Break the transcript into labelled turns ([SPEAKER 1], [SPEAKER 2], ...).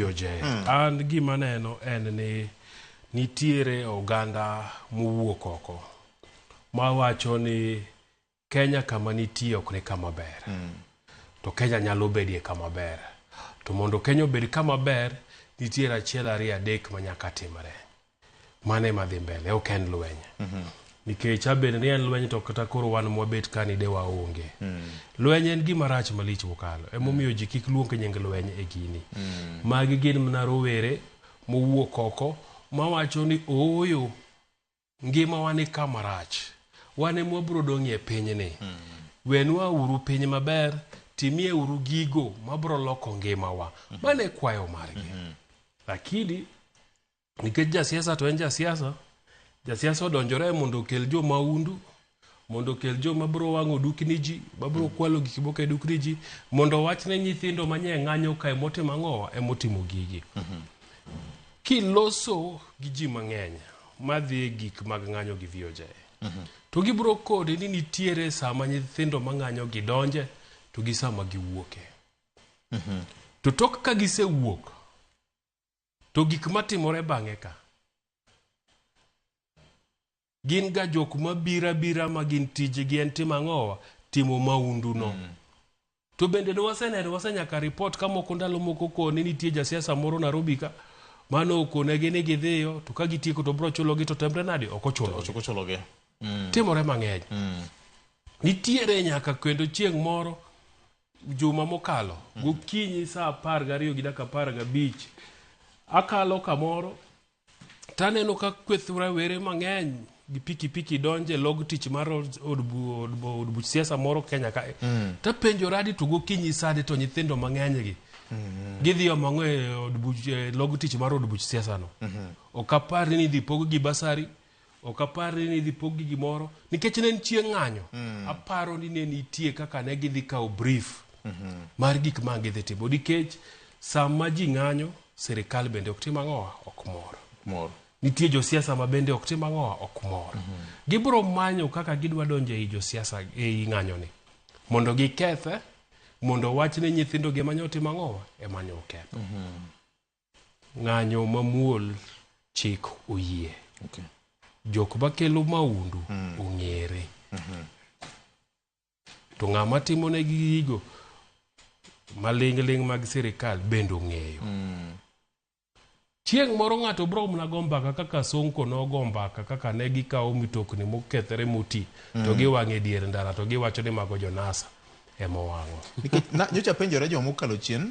[SPEAKER 1] VOJ. An gima neno en ni nitiere oganda mowuok oko mawacho ni Kenya kama nitie ok ni kama ber. To Kenya nyalo bedie kama ber. To mondo Kenya obed kama ber, nitiere achiel ariyo adek ma nyaka timre. Mano ema dhi mbele, ok en lweny. Nikech abed ni en lweny to kata koro wan mwabet ka ni de waonge. Lweny en gima rach malich mokalo. Emomiyo ji kik luong nying lweny e gini. Magi gin mana rowere mowuok oko mawacho ni ooyo ngimawa ni kama rach. Wan ema wabiro dong'ie pinyni. Wenwa uru piny maber, timie uru gigo mabiro loko ngimawa. Mano e kwayo margi. Lakini nikech jasiasa to en jasiasa, jasiasa odonjore mondo okel jo maundu, mondo okel joma biro wang'o dukni ji, mabiro kwalo gik moko e dukni ji, mondo owach ne nyithindo manye ng'anyo ka emotimo ang'owa, emotimo gigi. Kiloso gi ji mang'eny madhi e gik mag ng'anyo gi VOJ, to gibiro koni ni nitiere sama nyithindo mang'anyo gi donje to gi sama giwuoke. To tok ka gisewuok, to gik matimore bang'e ka, gin ga jok mabiro abira ma gin tijgi en timo ang'owa timo maundu no to bende ne waseneno wasenyaka report ka moko ndalo moko koni nitie jasiasa moro Nairobi ka mano okonegi ni gidhiyo to ka gitieko to bro chulogi to temre nade ok ochulogi
[SPEAKER 2] Ochoko chulogi.
[SPEAKER 1] timore mang'eny nitiere nyaka kendo chieng' moro juma mokalo gokinyi saa 12 gi dakika 15 akalo kamoro taneno ka kweth rawere mang'eny gi pikipiki donje log tich mar od od bu- od bu- od buch siasa moro Kenya kae tapenjora ni to gokinyi sani to nyithindo mang'eny gi gidhi omo ang'o e od buch e log tich mar od buch siasa no ok apar ni idhi pog gi basari ok apar ni idhi pog gi gimoro nikech ne en chieng' ng'anyo aparo ni ne nitie kaka ne gidhi kawo brief mar gik ma gidhi timo nikech sama ji ng'anyo sirikal bende ok tim ang'owa ok mor
[SPEAKER 2] Mor.
[SPEAKER 1] nitie josiasa ma bende ok tim ang'owa ok mor gibiro manyo kaka gidwa donjo ei josiasa ei ng'anyo ni mondo gikethe mondo wach ni nyithindo gi ema nyo timo ang'owa ema nyo oketho ng'anyo mamuol chik oyie Jok makelo maundu ong'ere to ng'ama timo negi gigo maling'ling' mag sirikal bende ong'eyo chieng' moro ng'ato bro mana go mbaka kaka Sonko nogo mbaka kaka ne gikawo mitokni mokethore moti to giwang'o e dier ndara to giwacho ni mago jonasa ema owang'o
[SPEAKER 2] Nikech nyocha penjore joma mokalo chien.